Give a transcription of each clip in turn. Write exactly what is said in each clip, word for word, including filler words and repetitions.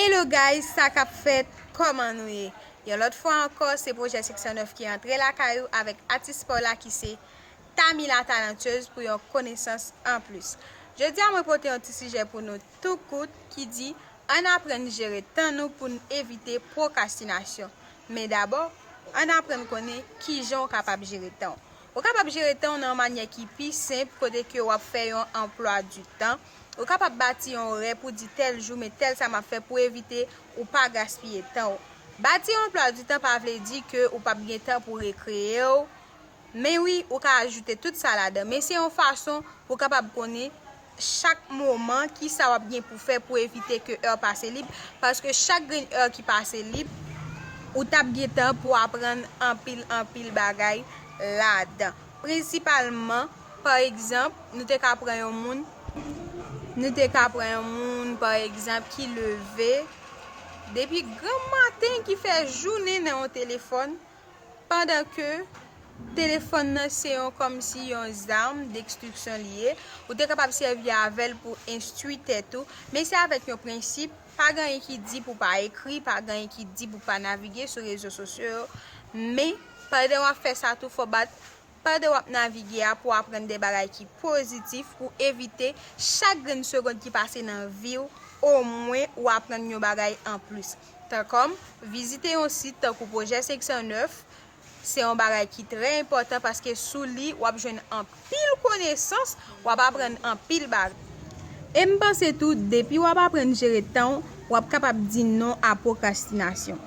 Hello guys, sa k ap fèt? Kòman nou ye? Yon lòt fwa ankò, se Pwojè Seksyon nèf ki antre lakay ou avèk atis pa w la ki se Tamila Talentueuse pou yon konesans anplis. Jodi a, mwen pote yon ti sijè pou nou tou kout ki di, ann aprann jere tan nou pou n evite pwokrastinasyon. Men dabò, ann aprann konnen kijan w kapab jere tan w. Ou kapab jere tan w nan yon manyè ki pi senp, kote ke w ap fè yon anplwa di tan. Ou kapab bati yon orè pou di tèl jou, men tèl sa m ap fè pou evite ou pa gaspiye tan w. Bati yon anplwa di tan pa vle di ke ou p ap gen tan pou rekreye w. Men wi, ou ka ajoute tout sa ladan, men se yon fason pou w kapab konnen chak moman kisa w ap gen pou fè pou evite ke è pase lib, paske chak grenn è ki pase lib, ou t ap gen tan pou aprann anpil, anpil bagay ladan. Prensipalman, pa egzanp, nou te ka pran yon moun, nou te ka pran yon moun, pa egzanp, ki leve depi granm maten, ki fè jounen nan yon telefòn, pandan ke telefòn nan se yon kòmsi yon zam destriksyon li ye. Ou te kapab sèvi avè l pou enstwi tèt ou, men se avèk yon prensip, pa gen anyen ki di pou pa ekri, pa gen anyen ki di pou pa navige sou rezo sosyo yo, men pandan w ap fè sa tou, fò w bat pandan w ap navige a pou w aprann de bagay ki pozitif, pou evite chak grenn segonn ki pase nan vi w, omwen ou aprann yon bagay anplis. Tankòm, vizite yon sit tankou Pwojè Seksyon nèf, se yon bagay ki trè enpòtan paske sou li, w ap jwenn anpil konesans, w ap aprann anpil bagay. E m panse tou, depi w ap aprann jere tan w, w ap kapab di non a pwokrastinasyon.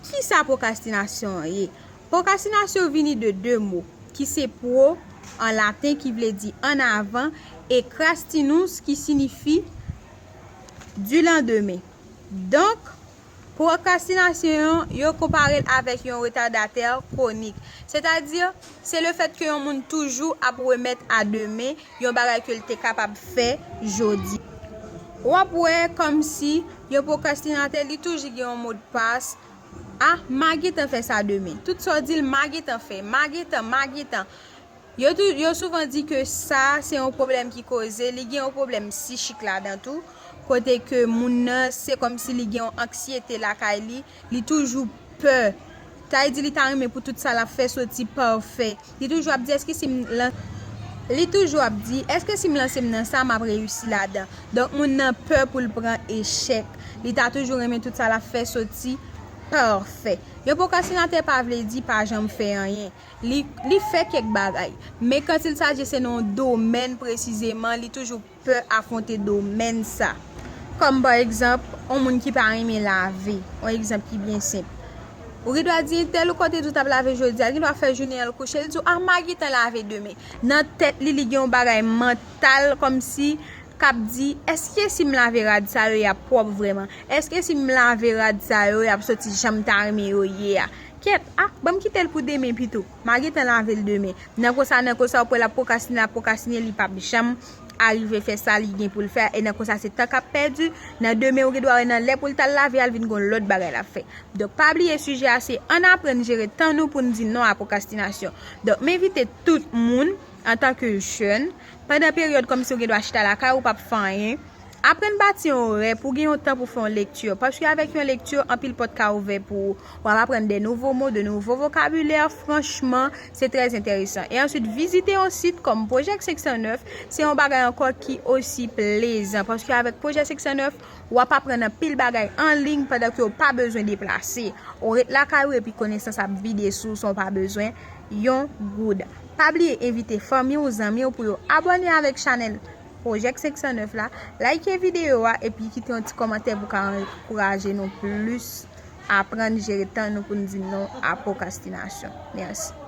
Kisa pwokrastinasyon an ye? Pwokrastinasyon vini de de mo, ki se pro an laten ki vle di ann avan, e crastinus ki sinifi du lendemain. Donk, pwokrastinasyon an, yo konpare l avèk yon retadatè kwonik. Sètadi, se lefèt ke yon moun toujou ap remèt a demen yon bagay ke l te kapab fè jodi. W ap wè kòmsi yon pwokrastinatè, li toujou gen yon modpas, a, m a gentan fè sa demen. Tout sa w di l, m a gentan fè, m a gentan, m a gentan. Yo tou, yo souvan di ke sa, se yon pwoblèm ki koze, li gen yon pwoblèm sichik ladan tou, kote ke moun nan, se kòmsi li gen yon anksyete lakay li, li toujou pè. Sa vle di li ta renmen pou tout sa l ap fè soti pafè. Li toujou ap di, èske si m lan-, li toujou ap di, èske si m lanse m nan sa, m ap reyisi ladan? Donk, moun nan pè pou l pran echèk. Li ta toujou renmen tout sa l ap fè soti pafè. Yon pwokrastinatè pa vle di pa janm fè anyen. Li, li fè kèk bagay. Men quand il s'agit se nan yon domèn presizeman, li toujou pè afwonte domèn sa. Kòm pa egzanp, yon moun ki pa renmen lave. Yon egzanp ki byen senp. Ou gen dwa di, entèl ou kote di w t ap lave jodi a, li gen dwa fè jounen an l kouche, li di w, a, m a gentan lave demen. Nan tèt li, li gen yon bagay mantal kòmsi k ap di, èske si m lave rad sa yo, y ap pwòp vrèman? Èske si m lave rad sa yo, y ap soti jan m ta renmen yo ye a? Kèt, a, ban m kite l pou demen pito. M a gentan lave l demen. Nan konsa, nan konsa, w ap wè l ap pwokrastine, l ap pwokrastine, li p ap janm arive fè sa li gen pou l fè a. E nan konsa, se tan k ap pèdi. Nan demen, ou gen dwa wè nan lè pou l t al lave a, l vin gen yon lòt bagay l ap fè. Donk, pa bliye sijè a, se ann aprann jere tan nou pou n di non a pwokrastinasyon. Donk, m envite tout moun, antanke jèn, pandan peryòd kòmsi w gen dwa chita lakay ou, w p ap fè anyen, aprann bati yon orè pou w gen yon tan pou fè yon lekti. Paske avèk yon lekti, anpil pòt ka ouvè pou ou. W ap aprann de nouvo mo, de nouvo vokabilè, franchman, se trè enteresan. E answit, vizite yon sit kòm Pwojè senksan nèf, se yon bagay ankò ki osi plezan. Paske avèk Pwojè senksan nèf, w ap aprann anpil bagay an liy pandan ke w pa bezwen deplase. Ou ret lakay ou epi konesans ap vide sou w san w pa bezwen yon goud. Pa bliye envite fanmi w, zanmi w pou yo abòne avèk chanèl Pwojè senksan nèf la, like videyo a epi kite yon ti kòmantè pou ka ankouraje nou plis aprann jere tan nou pou n di non a pwokrastinasyon. Mèsi.